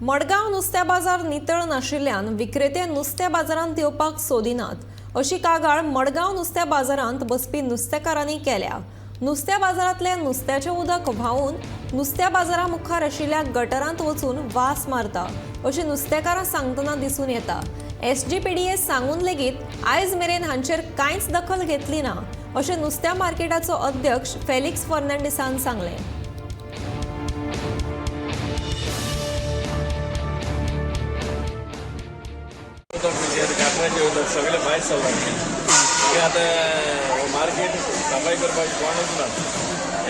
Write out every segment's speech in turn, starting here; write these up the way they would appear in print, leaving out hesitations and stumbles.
मडगांव नुस्त्या बाजार नितळ नाशिल्ल्यान विक्रेते नुस्त्या बाजारांत येवपाक सोदिनात अशी कागाळ मडगांव नुस्त्या बाजारांत बसपी नुस्तेकारांनी केल्या. नुस्त्या बाजारांतलें नुस्त्याचें उदक व्हांवून नुस्त्या बाजारा मुखार आशिल्ल्या गटरांत वचून वास मारता अशी नुस्तेकारां सांगतना दिसून येता. एसजीपीडीए सांगून लेगीत आयज मेरेन हांचेर कांयच दखल घेतली ना अशें नुस्त्या मार्केटाचो अध्यक्ष फेलिक्स फर्नांडीसान सांगलें. उदक म्हणजे गाठराचें उदक सगळें भायर सरलां. तें आतां मार्केट सफाय करपाक कोणूच ना.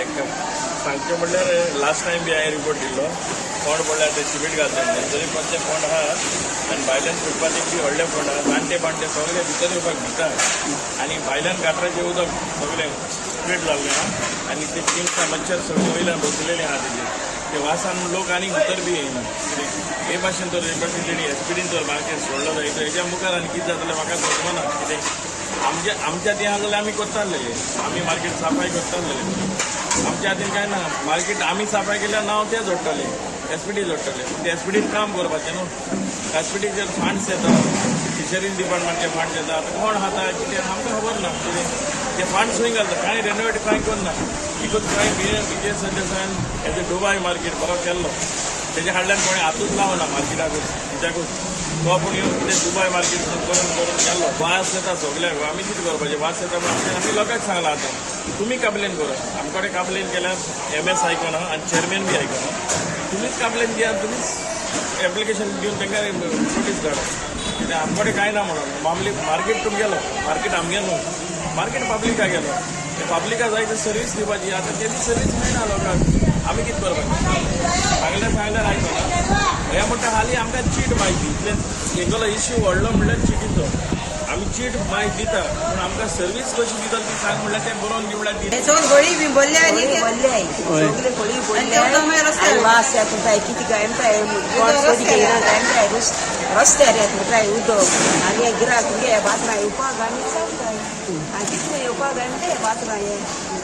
एक सांगचें म्हणल्यार लास्ट टायम बी हांवें रिपोर्ट दिल्लो, फोंड पडल्यार ते सिमेंट घालता, तरी पण ते फोंड आहा आनी भायल्यान फुटपाथीक बी व्हडले फोंड आहा. जाणटे पाणटे सगळे भितर येवपाक भिता आनी भायल्यान गाठराचें उदक सगळें स्प्रेड जाल्लें आहा आनी ते किमसां मच्छर सगळे वयल्यान बसलेले आहा. तेजेर ते वासान लोक आनी भितर बी येयना. कितें हे भाशेन तर हे भाशेन तेणी एसपीडीन जर मार्केट सोडलो जायत तर हेज्या मुखार आनी कितें जातलें म्हाका समजना. कितें आमच्या आमच्या हातीन आहा जाल्यार आमी करताले, आमी मार्केट साफाय करताले. आमच्या हातीन कांय ना. मार्केट आमी साफाय केल्यार नांव ते जोडटले, एसपीडी जोडटले. ते एसपीडीन काम करपाचें न्हू. एसपीडीचेर फंड्स येता, फिशरीज डिपार्टमेंटचे फंड्स येता. आतां कोण खाता कितें आमकां खबर ना. कितें ते फंड्स खंय घालता, कांय रेनोवेट कांय करना. Because कांय विजय सरदेसायान एज अ दुबाय मार्केट बरो केल्लो, तेज्या हाडल्यान कोणें हातूच लावना मार्केटाकूच कित्याकूच. तो आपूण येवन कितें दुबाय मार्केट म्हणून करून करून गेल्लो. वास येता सगल्याक. आमी कितें करपाचें? वास येता म्हणून आमी लोकांक सांगलां, आतां तुमी कंप्लेन करा. आमचे कडेन कंप्लेन केल्यार एमएस आयकना आनी चेअरमॅन बी आयकना. तुमीच कंप्लेन दिया, तुमीच एप्लिकेशन दिवन तांकां नोटीस धाडा. कित्याक आमचे कडेन कांय ना म्हणून मामली. मार्केट तुमगेलो, मार्केट आमगेलो न्हू, मार्केट पब्लिका गेलो. पब्लिका जाय ते सर्वीस दिवपाची. आतां तेजी सर्वीस मेळना लोकांक. आमी कितें करपाचें? सांगल्यार सांगल्यार आयकना. हे म्हणटा हालीं आमकां चीट म्हायती इतलें. हेगलो इश्यू व्हडलो म्हणल्यार चिटीचो. आमी चीट म्हायती दिता पूण आमकां सर्वीस कशी दिता ती सांग म्हणल्यार ते बरोवन दी म्हणल्यार दिता. सगळी गळी बी भरल्या आनी सगळी भरल्याय, सगळे खळी आनी भरल्याय. ते उदक मागीर रस्त्यार. आनी वास येता म्हणटाय, कितें काय म्हणटाय, कोण सोदी घेयना काय म्हणटाय. रस्त्यार येता म्हणटाय उदक आनी हे गिराक तुमगे बातरां येवपाक आनी चलताय आनी कितले येवपाक काय म्हणटाय. बातरां हे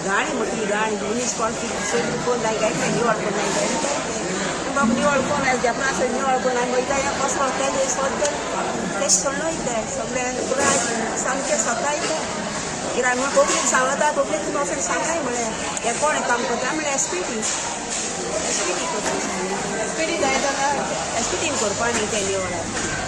घाण म्हटली, घाण मनीस कोण सोदी कोण नाय काय म्हणटाय, निवळ कोण नाय काय म्हणटाय. बाबा निवळ कोण आयज जेपणा आसा, निवळ कोण आनी वयता हे कसरो तेजे सोद तेश सोडून वयताय. सगळे पुराय सामकें सतायता गिरायक म्हण. कोंकणीत सांगता, कोंकणीत तुमी वचून सांगाय म्हळें हें कोण काम करता म्हळ्यार एसपीटी, एसपीटी करता. एसपीडी जाय जाल्यार एसपीटीन करपा न्ही तें निवळ.